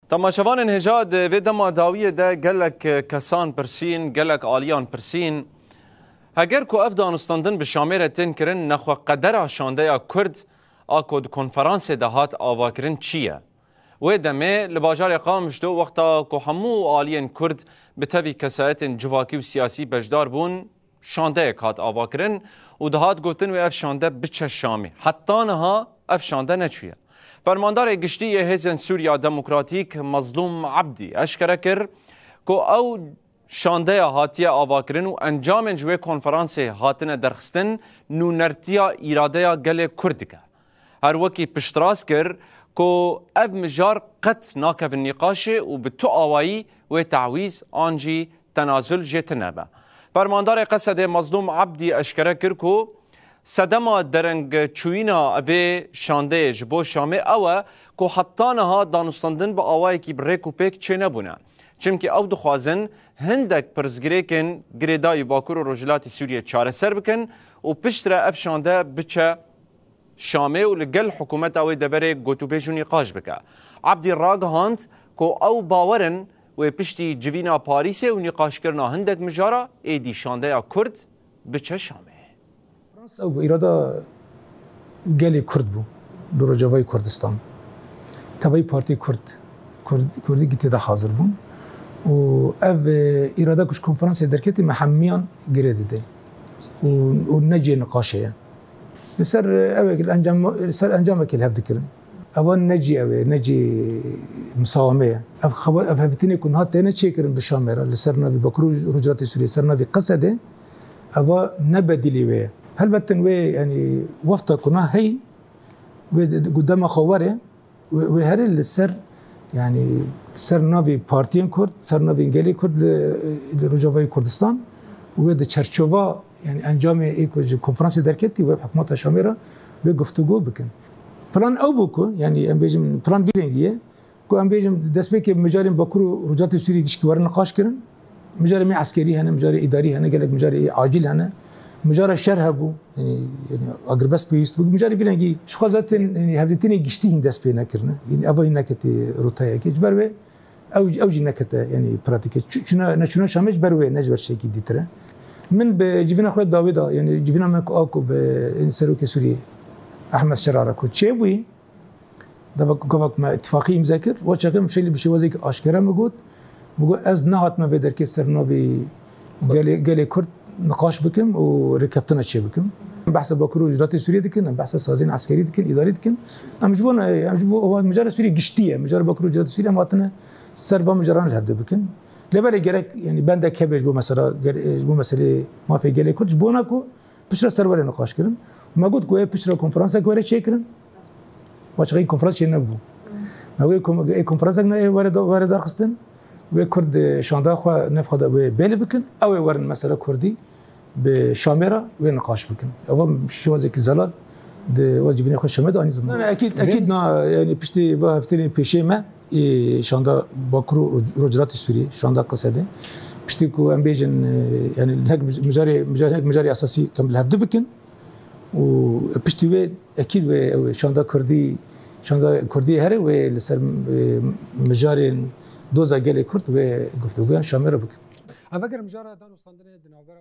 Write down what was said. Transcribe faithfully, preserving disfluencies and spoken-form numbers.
Temaşevanên hêja, di vê dema dawiyê de gelek kesan pirsîn, gelek aliyan pirsîn, heger ku ev danûstandin bi Şamê re tên kirin, nexwe qedera şandeya Kurd a ku di konferansê de hat avakirin çi ye? Wê demê li bajarê Qamişlo, wexta ku hemû aliyên Kurd bi tevî kesayetên civakî û siyasî beşdar bûn, şandeyek hat avakirin û dihat gotin wê ev şande biçe Şamê. Heta niha ev şande neçûye. Fermandarê giştî yê Hêzên Sûriya Demokratîk Mazlûm Abdî eşkere kir ku ew şandeya hatiye avakirin û encamên ji wê konferansê hatine derxistin nûnertiya îradeya gelê Kurd dike. Her wekî piştrast kir ku ev mijar qet nakevin nîqaşê û bi tu awayî wê tawîz an jî tenazul jê tune be. Fermandarê Qesedê Mazlûm Abdî eşkere kir ku sedema derengçûyîna vê şandeyê ji bo Şamê ew e ku heta niha danûstandin bi awayekî bi rêk û pêk çênebûne. Çimkî ew dixwazin hindek pirsgirêkên girêdayî Bakur û Rojhilatê Sûriyê çareser bikin û piştre ev şande biçe Şamê û li gel hikûmeta wê deverê gotûbêj û nîqaş bike. Abdî ragihand ku ew bawer in wê piştî civîna Parîsê û nîqaşkirina hindek mijara êdî şandeya Kurd biçe Şamê. Fransa ew bû, îrada gelê Kurd bû li Rojavayê Kurdistan. Tevayî partiyê Kurd, Kurd, Kurdî tê de hazir bûn. Û ev, e, îrada ku ji konferansê derketî me hemiyan girê dide. Û, û ne cihê niqaşê ye. Li ser, e, ew ê encam, li ser encamekê li hev dikirin. Ewa ne cî ew ê, ne cî misawame ye. Ev xebat, ev hevdîtinê ku niha têne çêkirin bi Şamê re, li ser navê Bakur û Rojhilatê Sûriyê, ser navê Qesedê, ewa ne bedîlî wê ye. Helbetin wê, yanî, wefta ku niha heyî, wê di, di, ku dema xwe were, wê, wê herê li ser, yanî, li ser navê partiyên Kurd, ser navê gelê Kurd li, li Rojavayê Kurdistan, wê di çerçova, yanî, encamê ê ku ji konferansê derketî, wê bi hikûmeta Şamê re wê guftûgo bikin. Plan ew bû ku, yanî, em bêjin, plan vî rengî ye, ku em bêjin, destpêkê mijarên Bakur û Rojhilatê Sûriyê gişkî werin niqaş kirin. Mijarê me eskerî hene, mijarê îdarî hene, gelek mijarê acîl hene. Mijara şer hebû, yanî, yanî agirbest pêwîst bû. Mijarê vî rengî ji xwe zaten, yanî hevdîtinê giştî hîn dest pê nekirine. Yanî eva hîn neketî roteyekê. Ji ber wê ew, ew jî nekete, yanî pratîkê. Çi-, çûna, neçûna Şamê ji ber wê, ne ji ber şekî dîtir e. Min bi civîna xwe dawî da, yanî civîna me ku a ku bi, yanî serokê Sûriyê Ehmed Şera re ku çêbûyî, Deva ku gava ku me îtifaqî îmze kir, wa çaxê min şeklî bi şêwazekî aşkere min got, min got, ez nehatime vê derkê ser navê gelê, gelê Kurd niqaş bikim û rêkeftina çê bikim. Em behsa Bakur û Rojhilatê Sûriyê dikin, em behsa saziyên eskerî dikin, îdarî dikin. Em ji bo ne, em ji bo mijara Sûriyê giştî ye. Mijara Bakur û Rojhilatê Sûriyê em hatine ser van mijaran li hevdî bikin. Lê belê gerek, yanî bendek hebe ji bo mesela, ger-, ji bo meselê mafê gelê Kurd, ji bona ku Piştre ser were niqaş kirin. Me got ku ê piştre konferansek were çêkirin. Wa çaxê konferans çê nebû. Me got kom-, ê konferansek ne ê were da-, were darxistin. Wê Kurd, e, şanda xwe nefxa de wê bêli bikin. Ew ê werin mesela Kurdî bi Şamê re wê niqaş bikin. Ev şêwazekî zelal di wa civînê xwe Şamê de anî ziman. Ne, ne, ekîd, ekîd na, yanî piştî va hevtênê pêşê me ê şanda Bakur û Rojhilatê Sûriyê, şanda Qesedê. Piştî ku em bêjin, e, yanî hinek mij-, mijarê, mijarê, hinek mijarê esasî em li hev di bikin û piştî wê ekîd wê ew şanda Kurdî, şanda Kurdî here wê li ser, e, mijarên doza gelê Kurd wê guftûgoyan Şamê re bikin. Ev eger mijara danûstandinê di navbera